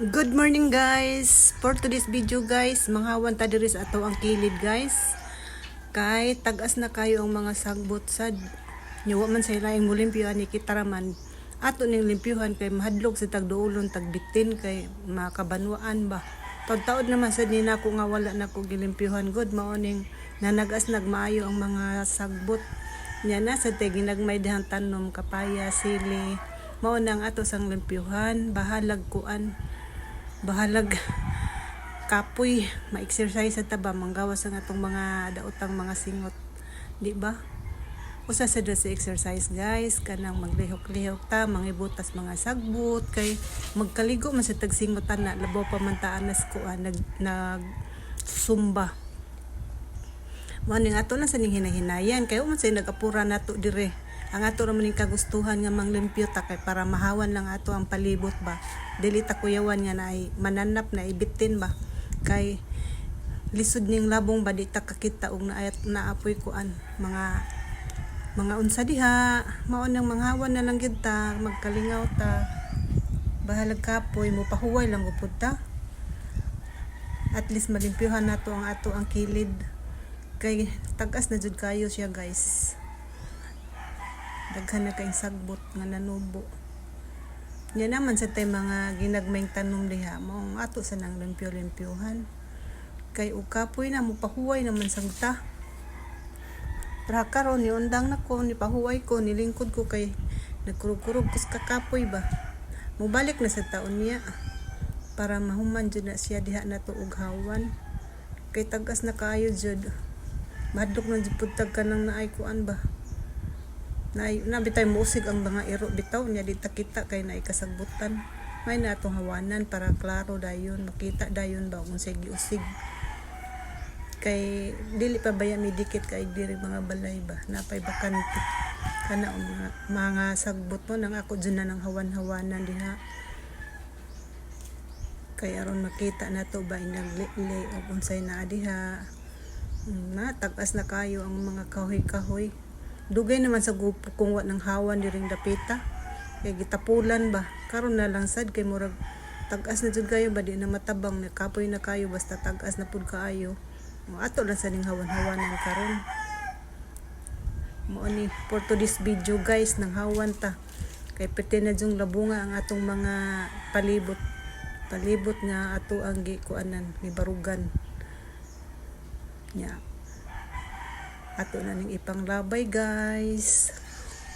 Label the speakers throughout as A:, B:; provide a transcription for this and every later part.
A: Good morning, guys! For today's video, guys, manghawan ta diri sa ato ang kilid, guys. Kay tag-as na kayo ang mga sagbot sad. Nya wa man say laing mulimpyo ani, kita raman. Ato ning limpyuhan kay mahadlok sa tagduolon tagbitin kay makabanwaan ba. Taud-taod naman sad ni nako nga wala nako gilimpyuhan gud, mao ning nanagas nagmaayo ang mga sagbot. Nya na sa tay ginagmay dihang tanom, kapaya, sili. Mao nang ato sang limpyuhan, bahalag kuan, bahalag kapoy, ma-exercise sa taba, manggawas ang atong mga daotang mga singot, di ba? Usa sa sa exercise, guys, kanang maglihok-lihok ta, mangibutas mga sagbot kay magkaligo man sa tagsingot ana, labaw pa man ta anas kuan, nag nag zumba. Mao ning ato lang sa ning hinahinayan kay man say nagapura nato dire. Ang ato ra man ning kagustuhan nga manglimpyo ta kay para mahawan lang ato ang palibot ba. Dili ta kuyawan nga naay mananap na ibitin ba, kay lisod ning labong ba, di ta kakita og naayat naapoy kuan, mga unsa diha. Mao nang manghawan na lang gyud ta, magkalingaw ta, bahalag kapoy, mo pahuway lang gupod ta. At least malimpyuhan nato ang ato ang kilid kay tag-as na jud kayo siya, guys. Daghan na kay sagbot nga nanubo. Nya naman sa tay mga ginagmayng tanom diha, mao ato sa nang limpyo-limpyuhan kay og kapoy na, mo pahuway naman sang ta. Pero karon ni undang na ko, ni pahuway ko, nilingkod ko kay nagkurog-kurog kus kakapoy ba. Mubalik na sa taon niya para mahuman jud na siya diha nato og hawan kay tag-as na kaayo jud. Mahadlok na jud pud tag kanang naay kuan ba, naay na bitay muusig ang mga iro bitaw niya, di ta kita kay naay kasagbutan. May na atong hawanan para klaro dayon, makita dayon ba kung say giusig, kay dili pa baya midikit kay diri mga balay ba, napay bakante kana ang mga sagbot mo nang ako dyan na ng hawan-hawanan diha kay aron makita nato ba inaglili o unsay naa diha. Na tag-as na kayo ang mga kahoy-kahoy. Dugay naman sa grupo kung wa ng hawan diring dapita kay gitapulan ba. Karon na lang sad kay murag tag-as na jud kayo ba, di na matabang, nakapoy na kayo, basta tag-as na pud kaayo. Mo ato lang sa ning hawan-hawanan karon. Mao ni for today's video, guys, nang hawan ta kay pwede na jung labunga ang atong mga palibot palibot nga ato ang gikuanan, gibarugan nya. Ato na ning ipanglabay, guys.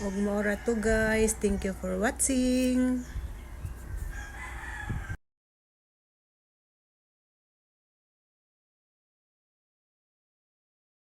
A: Og mao ra to, guys. Thank you for watching.